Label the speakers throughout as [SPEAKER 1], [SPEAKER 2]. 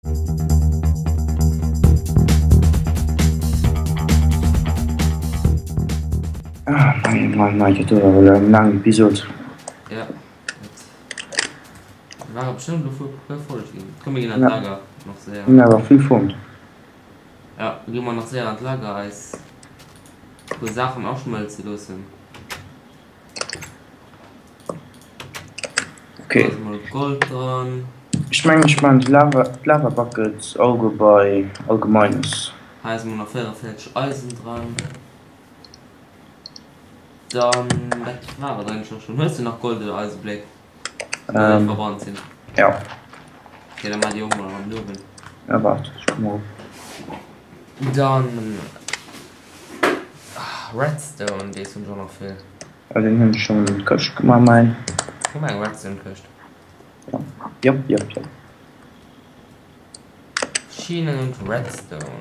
[SPEAKER 1] Ah, mei, mei, mei, dat do war elo eng laang Episod.
[SPEAKER 2] Ja, dat ware bestëmmt elo puer Folgen. Komm, mir ginn an d'Lager nach séier.
[SPEAKER 1] Hunn awer vill fonnt.
[SPEAKER 2] Ja, gi mer nach séier an d'Lager eis puer Saachen aschmëlze loossen.
[SPEAKER 1] Okay.
[SPEAKER 2] Do ass mol Gold dran.
[SPEAKER 1] Ech mengen ech maan d'Lava d'Lava Buckets allgo bei Allgemeines.
[SPEAKER 2] Hei ass mol nach 44 Eisen dran. Dann dat war et eigentlech och schon. Hues du nach Gold oder Eisebléck déi nach net verbrannt sinn?
[SPEAKER 1] Ja.
[SPEAKER 2] Okay, dann maa déi och mol an den Uewen.
[SPEAKER 1] Ja waart, ech kommen erop.
[SPEAKER 2] Dann Redstone, dees hunn ech och nach vill.
[SPEAKER 1] Ja deen hunn ech schon an d'Këscht gemaach mäin.
[SPEAKER 2] Hu mer eng Redstone Këscht?
[SPEAKER 1] Ja, jop jop jop.
[SPEAKER 2] Schienen und Redstone.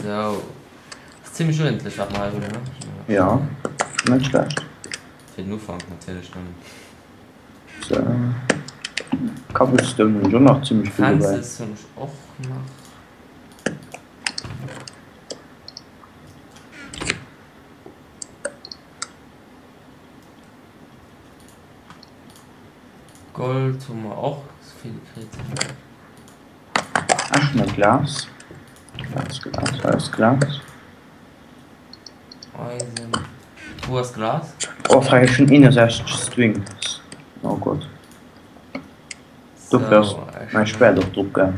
[SPEAKER 2] So. Ass zimmlech uerdentlech wat mer hei hunn, ne?
[SPEAKER 1] Ja, net schlecht.
[SPEAKER 2] Fir den Ufank natierlech nëmmen.
[SPEAKER 1] So. Cobblestone hunn ech och nach zimmlech vill dobäi.
[SPEAKER 2] Fences hunn ech och nach. Gold hu mer och vill kritt.
[SPEAKER 1] Ech hunn e Glas. Glas, Glas, hei ass Glas.
[SPEAKER 2] Eisen. Wou ass Glas?
[SPEAKER 1] Oh frech, ech hunn 61 Strings. Oh Gott. Dofir ass mäi Schwert och drop gaang.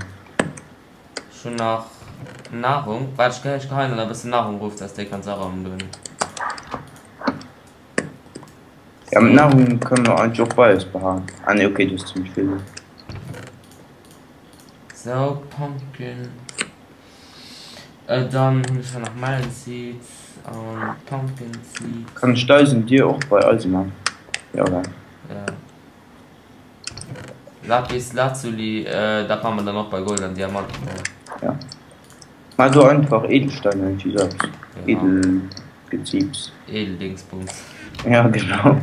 [SPEAKER 2] Ech hunn nach Nahrung. Waart, ech geheien der e bëssen Nahrung erof, dass déi kanns araumen dohinner.
[SPEAKER 1] Ja, mit Nahrung können wir eigentlich och beides behauen. Ah ne, okay, du hast ziemlich viel.
[SPEAKER 2] So, Pumpkin. Äh, dann hunn ech nach Melon Seeds an Pumpkin Seeds.
[SPEAKER 1] Kann ech d'Eisen dir och bei Eisen man? Ja, oder?
[SPEAKER 2] Ja. Lapis Lazuli, äh, dat man mer dann och bei Gold an Diamant.
[SPEAKER 1] Ja. Maach do einfach Edelstein irgendwie sou eppes. Edelgezieps.
[SPEAKER 2] Edeldingsbums.
[SPEAKER 1] Ja genau.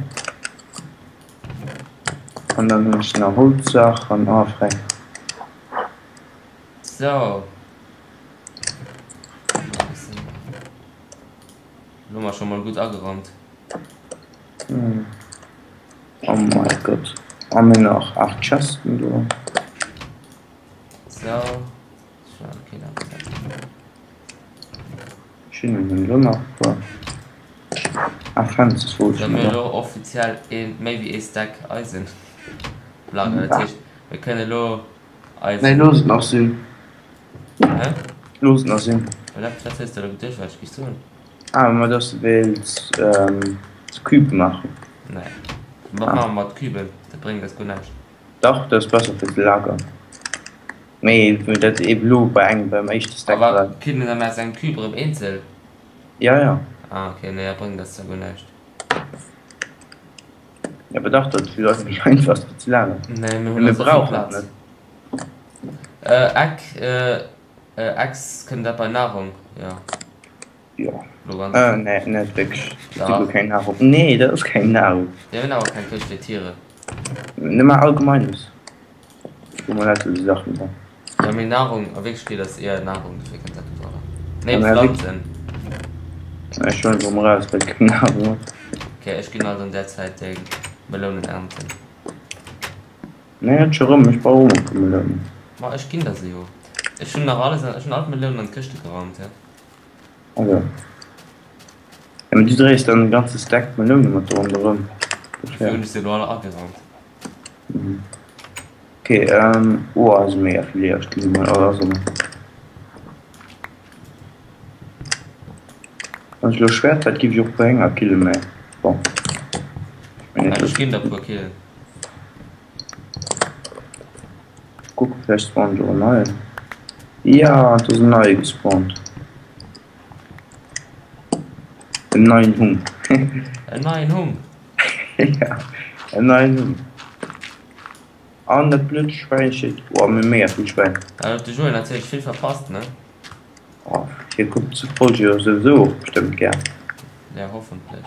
[SPEAKER 1] An dann hunn ech nach Holzsaachen. Ah freck.
[SPEAKER 2] So. Lo hu mer scho mol gutt ageraumt.
[SPEAKER 1] Oh mein Gott. A mir nach 8 Chesten do.
[SPEAKER 2] So.
[SPEAKER 1] Schinnen hunn elo nach e puer. Ah Fences wollt ech
[SPEAKER 2] Mir
[SPEAKER 1] nach.
[SPEAKER 2] elo offiziell een méi wéi ee Stack Eisen op Lager. Dat heescht mir kënnen elo Eisen.
[SPEAKER 1] Nee looss et nach sinn.
[SPEAKER 2] Hä?
[SPEAKER 1] Looss et nach sinn.
[SPEAKER 2] Wat wat hues de elo geduecht wat ech géif soen?
[SPEAKER 1] Ah ma dass de wéilts Cube maachen.
[SPEAKER 2] Nee. Wat maache mer mat Cuben? Dat bréngt eis guer näischt.
[SPEAKER 1] Dach dat ass besser fir ze lagern. Mee dat eben lo bei engem beim éischte Stack
[SPEAKER 2] A wat
[SPEAKER 1] dran.
[SPEAKER 2] kritt een dann aus engem Cube erëm eenzel?
[SPEAKER 1] Ja ja.
[SPEAKER 2] Ah ok, nee dat bréngt eis zwar guer näischt.
[SPEAKER 1] Ja awer dach dat ass villäicht méi einfach fir ze lagern.
[SPEAKER 2] Nee mir
[SPEAKER 1] Mee
[SPEAKER 2] hunn
[SPEAKER 1] mir
[SPEAKER 2] also vill
[SPEAKER 1] brauchen et
[SPEAKER 2] Plaz.
[SPEAKER 1] net.
[SPEAKER 2] Äh Eck äh Ex kënnt dat bei Nahrung? Jo.
[SPEAKER 1] Jo.
[SPEAKER 2] Lo ganz.
[SPEAKER 1] Äh nee net wierklech. Dat ass
[SPEAKER 2] Dach.
[SPEAKER 1] guer keng Nahrung. Nee dat ass keng Nahrung.
[SPEAKER 2] Mir hunn awer keng Këscht fir Tiere.
[SPEAKER 1] Nëmme Allgemeines. Wou mer net esou Saachen dran.
[SPEAKER 2] Ja mee Nahrung a Wierklechkeet ass eher Nahrung, dofir kënnt dat do dran. Nee
[SPEAKER 1] Ja, mä
[SPEAKER 2] Pflanzen.
[SPEAKER 1] Ech huelen se mol eraus, well et keng Nahrung ass.
[SPEAKER 2] Ok, ech ginn alt an där Zäit deng Melounen ernten.
[SPEAKER 1] Nee net scho rëm, ech brauch och mol e puer Melounen.
[SPEAKER 2] Ma ech ginn der se jo. Ech hunn nach alles an, ech hunn all d'Melounen an d'Këschte geraumt, ja.
[SPEAKER 1] Also. Ja, mä du dréis dann e ganze Stack Meloune mat do ronderëm.
[SPEAKER 2] Dofir hunn ech se elo all ageraumt.
[SPEAKER 1] Ok, ähm, oh, also mega vill Leer, ech ginn emol all asammeln. Wann ech elo Schwert hätt, giff ech och e puer Hénger killen, mä bon.
[SPEAKER 2] Ech ginn der e puer killen.
[SPEAKER 1] Kuck, vläicht spawnt och en neien. Ja, et ass en neie gespawnt. En neien Hung.
[SPEAKER 2] En neien Hung?
[SPEAKER 1] Ja, en neien Hung. An dat blöd Schwäin steet. Oh, mir hu mega vill Schwäin.
[SPEAKER 2] Da huet de Joé natierlech vill verpasst, ne?
[SPEAKER 1] Oh, hie kuckt d'Folg jo souwisou och bestëmmt gär.
[SPEAKER 2] Ja, hoffentlech.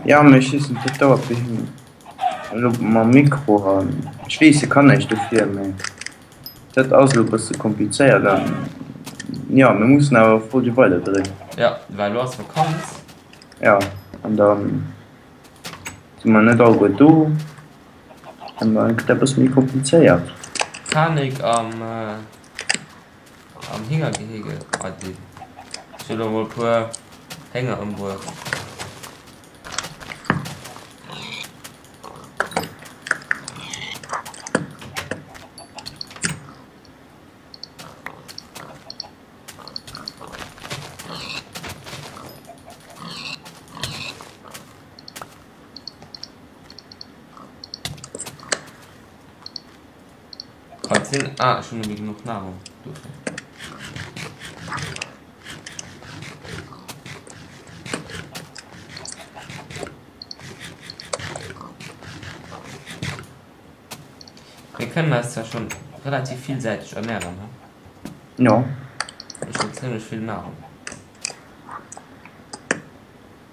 [SPEAKER 1] Ja, mee ech weess net, dat dauert bei him elo mam Mikro an ech weess, e kann näischt dofir, mee dat ass elo e bësse komplizéiert an jo, mir mussen awer voll déi weider dréinen.
[SPEAKER 2] Ja, well elo ass Vakanz.
[SPEAKER 1] Ja, an da si mer net alleguer do an da gëtt dat e bësse méi komplizéiert.
[SPEAKER 2] Panik am Am Héngergehege, ah déi, ech hu lo mol puer Hénger ëmbruecht. Kann sinn. Ah, ech hunn net méi genuch Nahrung dofir. Mir kënnen eis zwar schon relativ villsäiteg ernähren, he?
[SPEAKER 1] Jo.
[SPEAKER 2] Ech hunn zimlech vill Nahrung.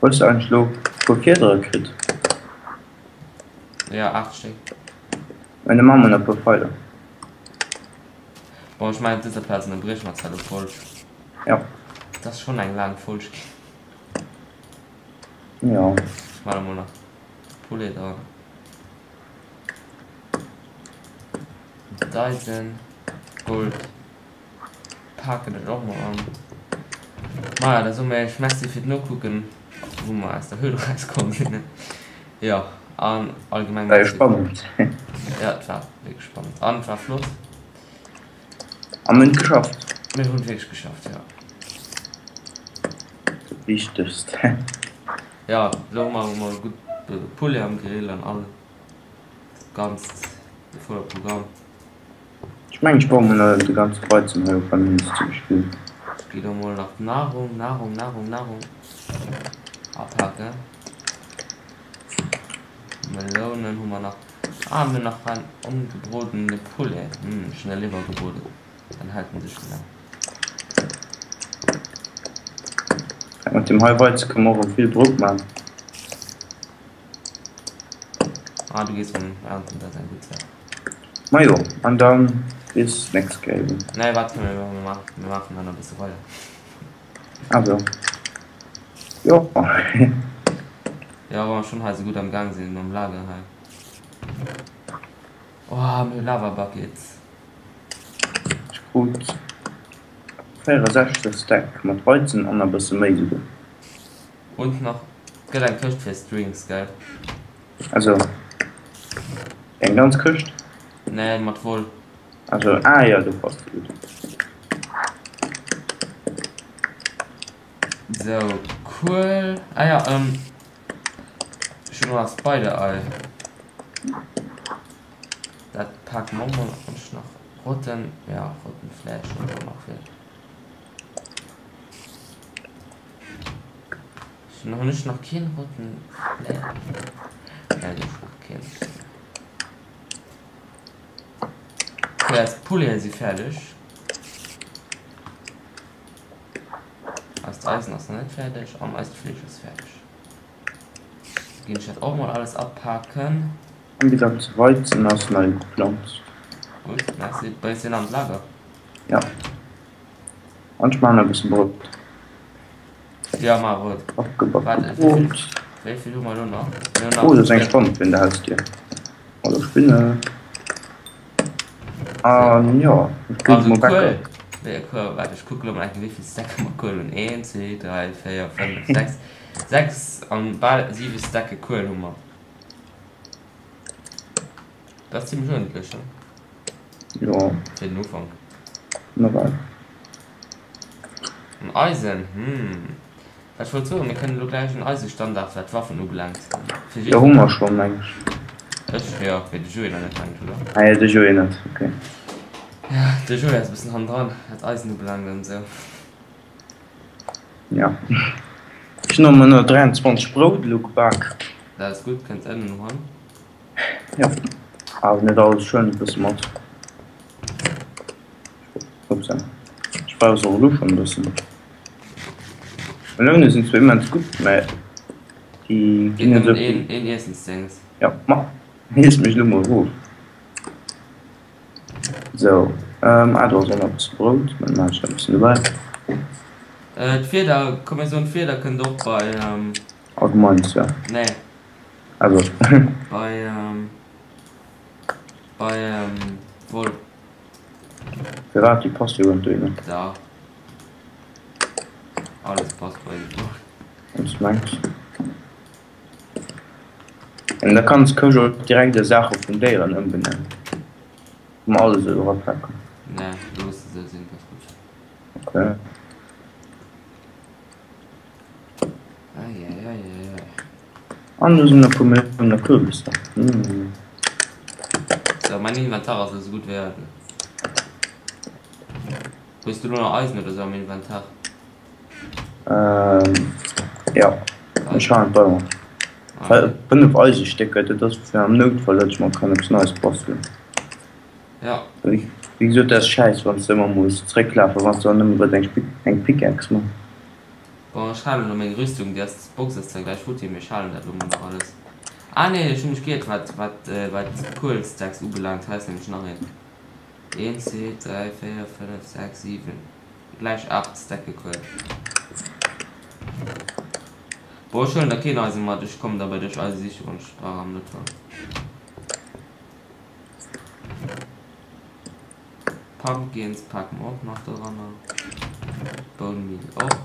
[SPEAKER 1] Hues de eigentlech lo puer Fiedere kritt?
[SPEAKER 2] Ja, 8 Stéck.
[SPEAKER 1] Meine Mamm hunn e puer Feiler.
[SPEAKER 2] Bon, ech mengen op dëser Plaz ënnerbrieche mer zwar elo d'Folg.
[SPEAKER 1] Ja.
[SPEAKER 2] Et ass schonn eng laang Folg ginn.
[SPEAKER 1] Ja.
[SPEAKER 2] Ech maache mol nach Poulet dran. D'Eisen, Gold paken ech och mol an. Maja, da soe mer iech Merci fir d'Nokucken, wou mer aus der Höhle erauskomm sinn. Jo, an allgemeng
[SPEAKER 1] War jo
[SPEAKER 2] Merci.
[SPEAKER 1] spannend.
[SPEAKER 2] Ja, et war wierklech spannend an et war flott.
[SPEAKER 1] A mir hunn et geschafft.
[SPEAKER 2] Mir hunn et wierklech geschafft, jo.
[SPEAKER 1] Dat Wichtegst.
[SPEAKER 2] Jo, elo hu mer emol gutt Poulet am Grill an all dat ganzt, de volle Programm.
[SPEAKER 1] Ech mengen ech brauch mol nach de ganze Weizen hei op, well mir hunn zimmlech vill.
[SPEAKER 2] Ech gi lo mol nach Nahrung, Nahrung, Nahrung, Nahrung apaken. Melounen hu mer nach. Ah, mir hunn nach en ongebrodene Poulet. Hm, ech hunn e léiwer gebroden, dann hält en sech méi laang.
[SPEAKER 1] Mat deem hei Weize kënne mer och erëm vill Brout man.
[SPEAKER 2] Ah, du gees rëm ernten, dat ass eng gutt Saach.
[SPEAKER 1] Majo, an dann bis next game.
[SPEAKER 2] Nee, warte, mir, mir, machen, mir machen dann e bësse weider.
[SPEAKER 1] Also. Jo.
[SPEAKER 2] Ja, wa mer schonn hei sou gutt am Gaang sinn mam Lager hei. Oh, mir hu Lava Buckets.
[SPEAKER 1] Ech krut 64 Stack mat Weizen an e bësse méi souguer.
[SPEAKER 2] Und nach, et gëtt eng Këscht fir Strings, gell?
[SPEAKER 1] Also eng ganz Këscht?
[SPEAKER 2] Nee, mat Woll.
[SPEAKER 1] Also, ah jo, do passt se gutt.
[SPEAKER 2] Sou, cool. Ah ja, ähm, ech hunn och nach Spider-Eye. Dat pake mer och mol an. Ech nach rotten, ja, rotten Flesh hunn ech och nach vill. Hunn ech nach keen roten Fleesch? Nein, ech nach keen. Okay, eis Pouleten si fäerdeg. Eist Eisen ass nach net fäerdeg an eist Fleesch ass fäerdeg. Ginn ech dat och mol alles apaken.
[SPEAKER 1] An de ganze Weizen ass nei geplanzt.
[SPEAKER 2] Gutt, merci. Bréngs deen an d'Lager?
[SPEAKER 1] Ja. An ech maachen e bëssen Brout.
[SPEAKER 2] Ja, maach Brout.
[SPEAKER 1] Abgebacke Brot.
[SPEAKER 2] Wéi vill hu mer elo nach? Mir hunn nach.
[SPEAKER 1] Oh, do ass eng Spann virun der Hausdier. Hallo Spinne. An jo, ech ginn
[SPEAKER 2] Also
[SPEAKER 1] mol
[SPEAKER 2] Kuel.
[SPEAKER 1] Bäcker.
[SPEAKER 2] Wéi Kuel, waart ech kucke lo mol eng Kéier wéi vill Stacke mer Kuel hunn. 1, 2, 3, 4, 5, 6, 6 an bal 7 Stacke Kuel hu mer. Dat ass zimlech uerdentlech, he?
[SPEAKER 1] Jo.
[SPEAKER 2] Fir den Ufank.
[SPEAKER 1] Nawell.
[SPEAKER 2] An Eisen, hm. Wat ech wollt soen, mir kënnen elo gläich en Eisestandard wat d'Waffen ubelaangt fir
[SPEAKER 1] Jo, hu mer schonn, meng ech.
[SPEAKER 2] Ech? Jo, mee de Joé nach net, meng ech, oder?
[SPEAKER 1] Ah jo, de Joé net, okay.
[SPEAKER 2] Ja, de Joé ass e bëssen hannendran, wat Eisen ubelaangt an esou.
[SPEAKER 1] Ja. Ech hunn och mol nach 23 Brout elo gebak.
[SPEAKER 2] Dat ass gutt, kënnt ënnen eran.
[SPEAKER 1] Jo, awer net alles, ech huelen e bësse mat. Upsa. Ech brauch se och elo schonn e bëssen. Meloune sinn zwar immens gutt, mä. Déi
[SPEAKER 2] Geet
[SPEAKER 1] ginn
[SPEAKER 2] nëmmen
[SPEAKER 1] esou.
[SPEAKER 2] een, een Iessensdéngs.
[SPEAKER 1] Jo, ma hies mech elo mol erof. Sou, ah do ass och nach e bësse Brout, mä dat maache ech nach e bëssen dobäi.
[SPEAKER 2] D'Fieder, komm mir soen d'Fieder kënnt och bei.
[SPEAKER 1] Allgemeines, jo.
[SPEAKER 2] Nee.
[SPEAKER 1] Also.
[SPEAKER 2] Bei, bei Woll.
[SPEAKER 1] Firwat? Déi passt jo guer net dohinner.
[SPEAKER 2] Dach. Alles passt bei déi Woll.
[SPEAKER 1] Wann s du mengs. An da kanns d'Kousch och direkt a Saache vun Déieren ëmbenennen. Wa mer alles esou erapaken.
[SPEAKER 2] Nee, looss se esou sinn, dat ass gutt.
[SPEAKER 1] Okay.
[SPEAKER 2] Eieieiei.
[SPEAKER 1] An do sinn e puer Milliounen Kürbisser. Mmh.
[SPEAKER 2] Sou, mäin Inventar ass elo sou gutt wéi eidel. Hues du elo nach Eisen oder sou am Inventar?
[SPEAKER 1] Ähm, ja. Ech han et bei mer.
[SPEAKER 2] Ah.
[SPEAKER 1] 5 Eisestécker, dat ass fir am Noutfall, datt ech mer kann eppes Neies bastelen.
[SPEAKER 2] Ja.
[SPEAKER 1] Wéi gesot, dat ass schäiss, wann s de ëmmer muss zrécklafen, wann s de dann nëmme wëlls eng eng Pickaxe man.
[SPEAKER 2] Bon, ech halen elo meng Rüstung, déi ass, d'Box ass zwar gläich futti, mee ech halen dat elo mol nach alles. Ah nee, ech hu mech geiert, wat, wat, wat d'Kuelstacks ubelaangt, hei ass nämlech nach een. Een, zwee, dräi, véier, fënnef, sechs, siwen, gläich 8 Stacke Kuel. Bon, ech huelen der keen Eise mat, ech kommen da bei dech Eise sichen, wann ech brauch am Noutfall. Pumpkins pake mer och nach doranner. Bone Meal och.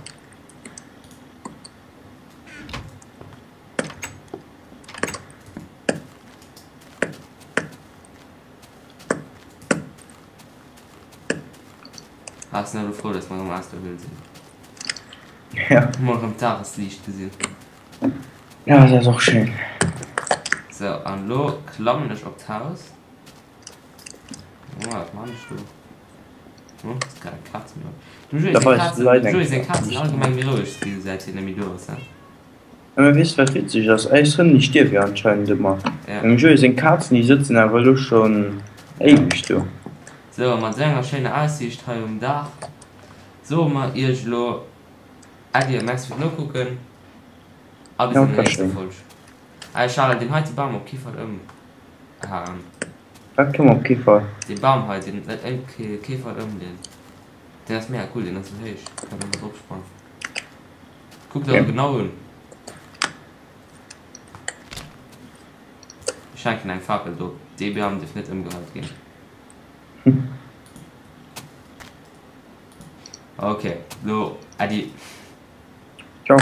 [SPEAKER 2] Ah, sinn elo frou, dass mer erëm aus der Höhl sinn.
[SPEAKER 1] Ja.
[SPEAKER 2] Mol erëm d'Dagesliicht gesinn.
[SPEAKER 1] Ja, dat ass och schéin.
[SPEAKER 2] Sou, an elo klammen ech op d'Haus. Oh, wat man ech do? Oh, ass grad eng Kaz méi. Dem Joé
[SPEAKER 1] Da
[SPEAKER 2] seng
[SPEAKER 1] weist
[SPEAKER 2] Kazen,
[SPEAKER 1] d'Leit
[SPEAKER 2] dem
[SPEAKER 1] eng
[SPEAKER 2] Joé seng
[SPEAKER 1] Kéier.
[SPEAKER 2] Kazen allgemeng méi roueg gi säit hien net méi do ass, he?
[SPEAKER 1] Mä weess de wat witzeg ass? Eis Hënn déi stierwe jo anscheinend ëmmer.
[SPEAKER 2] Ja.
[SPEAKER 1] Dem Joé seng Kazen déi sëtzen awer elo schonn
[SPEAKER 2] Ja.
[SPEAKER 1] éiweg do.
[SPEAKER 2] Sou, a mat esou enger schéiner Aussiicht hei um Daach soe mer iech elo Äddi a Merci fir d'Nokucken a bis
[SPEAKER 1] Ja,
[SPEAKER 2] an
[SPEAKER 1] et
[SPEAKER 2] der
[SPEAKER 1] war
[SPEAKER 2] nächster
[SPEAKER 1] schéin.
[SPEAKER 2] Folg. Ah, ech halen deen heite Bam op kee Fall ëmhaen.
[SPEAKER 1] Wat kënne mer op kee Fall?
[SPEAKER 2] Dee Bam hei, deen net ëm kee Fall ëmleen. Deen ass mega cool, deen ass sou héich, kann een ëmmer drop sprangen. Kuck der
[SPEAKER 1] Okay.
[SPEAKER 2] genau un. Ech hänken eng Fakel drop. Dee Bam dierf net ëmgeheit ginn. Ok, lo Äddi.
[SPEAKER 1] Ciao.